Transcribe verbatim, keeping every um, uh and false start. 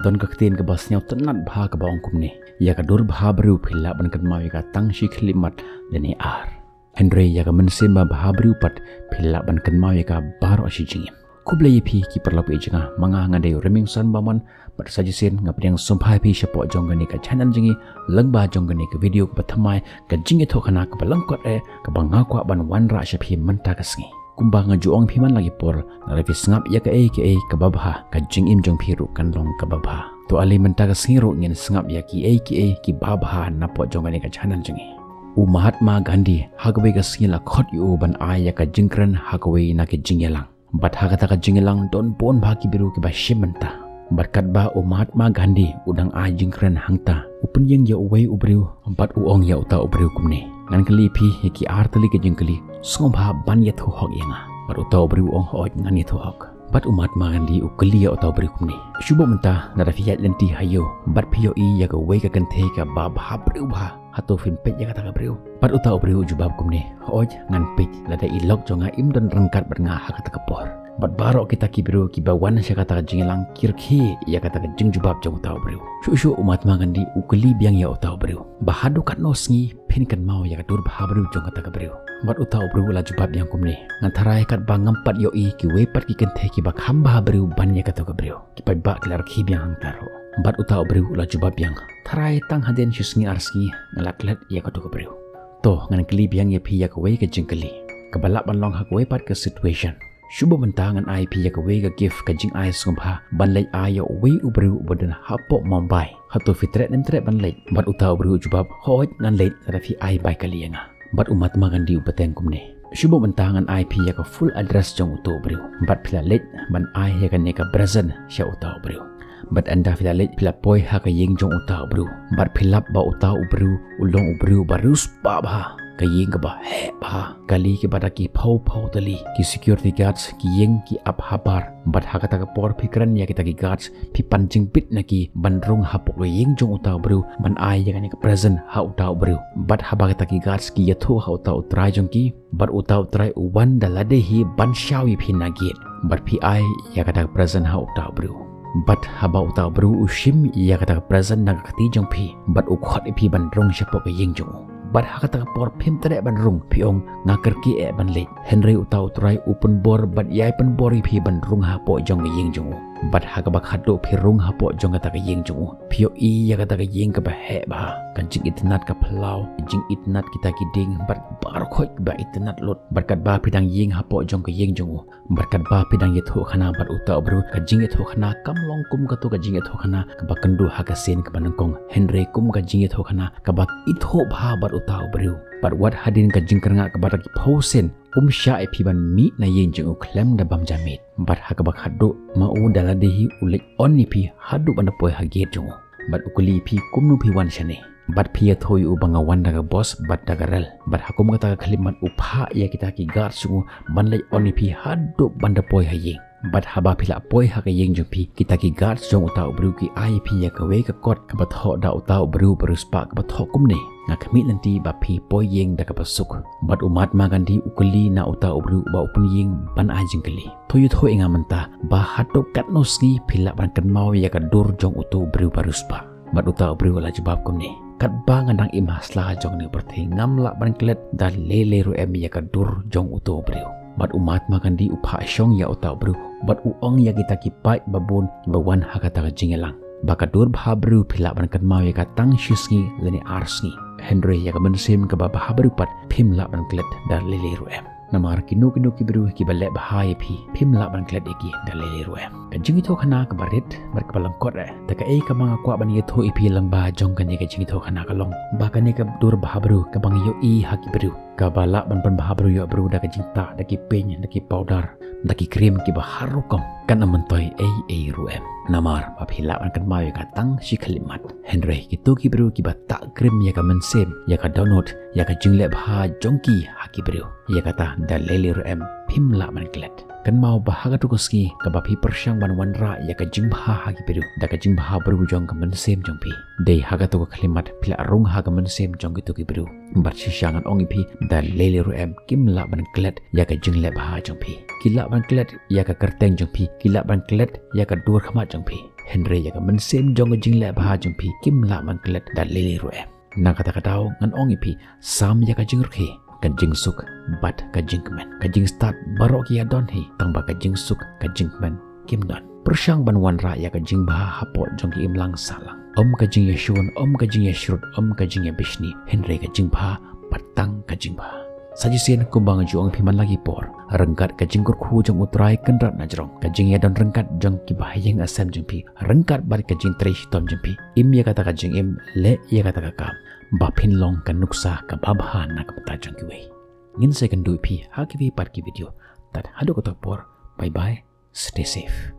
Don ka ktien kaba sniaw tynnat bha kaba ong kumne: ïa ka dur bha briew phi lah ban kynmaw ïa ka tang shi khyllipmat lane ar, hynrei ïa ka mynsiem babha briew pat phi lah ban kynmaw ïa ka baroh shi jingim. Khublei ïa phi ki paralok ïa jong nga, ma nga nga dei u Rymingson Bamon, bad sa shisien nga pdiang sngewbha ïa phi shapoh jong kane ka channel jong ngi, lyngba jong kane ka video kaba thymmai, ka jingïathuhkhana kaba lyngkot eh kaba nga kwah ban wanrah sha phi mynta ka sngi. Kumba nga ju ong phi man la ki por, lada phi sngap ïa kaei kaei kaba bha, ka jingim jong phi ruh kan long kaba bha. To ale mynta ka sngi ruh ngin sngap ïa kiei kiei kiba bha napoh jong kane ka channel jong ngi. U Mahatma Gandhi, ha kawei ka sngi la khot ïa u ban ai ïa ka jingkren ha kawei na ki jingïalang. Bad ha kata ka jingïalang don bun bha ki briew kiba shim bynta. Bad katba u Mahatma Gandhi u dang ai jingkren hangta, u pynïeng ïa uwei u briew, bad u ong ïa uta u briew kumne: Ngan kylli phi ïa ki ar tylli ki jingkylli, sngewbha ban ïathuh hok ïa nga. Bad uta u briew u ong: Hooid, ngan ïathuh hok. Bad u Mahatma Gandhi u kylli ïa uta u briew kumne: Shu buh mynta, lada phi ïaid lynti ha ïew bad phi ïohi ïa kawei ka kynthei kaba bha briew bha, hato phim peit ïa kata ka briew? Bad uta u briew u jubab kumne: Hooid, ngan peit, lada i lok jong nga im don ryngkat bad nga ha kata ka por. Bad baroh kita ki briew kiba wan sha kata ka jingïalang ki rkhie ïa kata ka jingjubab jong uta u briew. Shuh shuh u Mahatma Gandhi u kylli biang ïa uta u briew ba haduh katno sngi phin kynmaw ïa ka dur bha briew jong kata ka briew. Bad uta u briew u la jubab biang kumne: Ngan tharai katba ngam pat ïohi kiwei pat ki kynthei kiba kham bha briew ban ïa kato ka briew. Ki paidbah ki la rkhie biang hangta ruh. Bad uta u briew u la jubab biang: Tharai tang hadien shi sngi ar sngi nga la klet ïa kato ka briew. To, ngan kylli biang ïa phi ïa kawei ka jingkylli kaba lah ban long ha kawei pat ka situation. Shu buh mynta, ngan ai phi ïa kawei ka gift, ka jingai sngewbha ban leit ai ïa uwei u briew uba don hapoh Mumbai. Hato phi treh ne ym treh ban leit? Bad uta u briew u jubab: Hooid, ngan leit lada phi ai bai kali ïa nga. Bad u Mahatma Gandhi u bteng kumne: Shu buh mynta, ngan ai phi ïa ka full address jong uta u briew, bad phi la leit ban ai ïa kane ka present sha uta u briew. Bad ynda phi la leit, phi la poi ha ka ïing jong uta u briew, bad phi lap ba uta u briew u long u briew ba riewspah bha, ka ïing kaba heh bha, kali kiba da ki phew phew tylli, ki security guards, ki ïing ki ap habar. Bad ha kata ka por phi kren ïa kita ki guards, phi pan jingbit na ki ban rung hapoh ka ïing jong uta u briew ban ai ïa kane ka present ha uta u briew. Bad haba kita ki guards ki ïathuh ha uta u trai jong ki, bad uta u trai u wan da lade hi ban shaw ïa phi na gate, bad phi ai ïa kata ka present ha uta u briew. Bad haba uta u briew u shim ïa kata ka present na ka kti jong phi, bad u khot ïa phi ban rung shapoh ka ïing jong u, bad ha kata ka por phim treh ban rung, phi ong: Nga kyrkieh eh ban leit. Hynrei uta u trai u pynbor bad ïai pynbor ïa phi ban rung hapoh jong ka ïing jong u. Bad ha kaba khadduh phi rung hapoh jong kata ka ïing jong u, phi ïohi ïa kata ka ïing kaba heh bha, ka jingitynnad ka phyllaw, ka jingitynnad kita ki dieng, bad baroh khoit ba itynnad lut. Bad katba phi dang ïeng hapoh jong ka ïing jong u, bad katba phi dang ïathuhkhana bad uta u briew, ka jingïathuhkhana kam long kum kato ka jingïathuhkhana kaba kynduh ha ka sien kaba nyngkong, hynrei kum ka jingïathuhkhana kaba ithuh bha bad uta u briew. Bad wat hadien ka jingkyrngah kaba da ki phew sien, um shah ïa phi ban mih na ïing jong u khlem da bam ja miet. Bad ha kaba khadduh, ma u da lade hi u leit on ïa phi haduh ban da poi ha gate jong u, bad u kylli ïa phi kumno phi wan shane. Bad phi ïathuh ïa u ba nga wan da ka bus bad da ka rel. Bad ha kum kata ka khyllipmat u phah ïa kita ki guards jong u ban leit on ïa phi haduh ban da poi ha ïing. Bad haba phi la poi ha ka ïing jong phi, kita ki guards jong uta u briew ki ai ïa phi ïa kawei ka kot kaba thoh da uta u briew ba riewspah, kaba thoh kumne: Nga khmih lynti ba phi poi ïing da kaba suk. Bad u Mahatma Gandhi u kylli na uta u briew ba u pynïeng ban ai jingkylli: To ïathuh ïa nga mynta ba haduh katno sngi phi lah ban kynmaw ïa ka dur jong uta u briew ba riewspah? Bad uta u briew u la jubab kumne: Katba nga dang im ha sla jong kane ka pyrthei, ngam lah ban klet da lei lei ruh em ïa ka dur jong uta u briew. Bad u Mahatma Gandhi u phah shong ïa uta u briew, bad u ong ïa kita ki paid babun kiba wan ha kata ka jingïalang, ba ka dur bha briew phi lah ban kynmaw ïa ka tang shi sngi lane ar sngi, hynrei ïa ka mynsiem kaba bha briew pat phim lah ban klet da lei lei ruh em. Namar kino kino ki briew kiba leh bha ïa phi, phim lah ban klet ïa ki da lei lei ruh em. Ka jingïathuhkhana kaba rit bad kaba lyngkot eh, te kaei kaba nga kwah ban ïathuh ïa phi lyngba jong kane ka jingïathuhkhana ka long ba kane ka dur bha briew kaba ngi ïohi ha ki briew, kaba lah ban pynbha briew ïoh briew da ka jingtah, da ki pink, da ki powder, da ki cream kiba har rukom, kan ym myntoi ei ei ruh em. Namar ba phi lah ban kynmaw ïa ka tang shi khyllipmat, hynrei kito ki briew kiba tah cream ïa ka mynsiem, ïa ka dohnud, ïa ka jingleh bha jong ki ha ki briew, ïa kata da lei lei ruh em phim lah ban klet. Kynmaw ba ha kato ka sngi kaba phi pyrshang ban wanrah ïa ka jingbha ha ki briew da ka jingbha briew jong ka mynsiem jong phi, dei ha kato ka khyllipmat phi la rung ha ka mynsiem jong kito ki briew. Bad shisha ngan ong ïa phi, da lei lei ruh em kim lah ban klet ïa ka jingleh bha jong phi. Ki lah ban klet ïa ka kyrteng jong phi, ki lah ban klet ïa ka dur khmat jong phi. hynrei ïa ka mynsiem jong ka jingleh bha jong phi kim lah ban klet da lei lei ruh em. Na kata ka daw ngan ong ïa phi, sam ïa ka jingrkhie, ka jingsuk bad ka jingkmen. Ka jingstad baroh ki ïa don hi, tang ba ka jingsuk, ka jingkmen kim don. Pyrshang ban wanrah ïa ka jingbha hapoh jong ki imlang sahlang. Ym ka jingïashun, ym ka jingïashrut, ym ka jingïabishni, hynrei ka jingbha bad tang ka jingbha. Sa shisien kumba nga ju ong ïa phi man la ki por, ryngkat ka jingkyrkhu jong U Trai Kynrad na jrong, ka jingïadon ryngkat jong ki bahaïing hasem jong phi, ryngkat bad ka jingtrei shitom jong phi, im ïa kata ka jingim, leh ïa kata ka kam, ba phin long ka nuksa kaba bha na ka bynta jong kiwei. Ngin sa ïakynduh ïa phi ha kiwei pat ki video. Tad haduh katta ka por, bye bye, stay safe.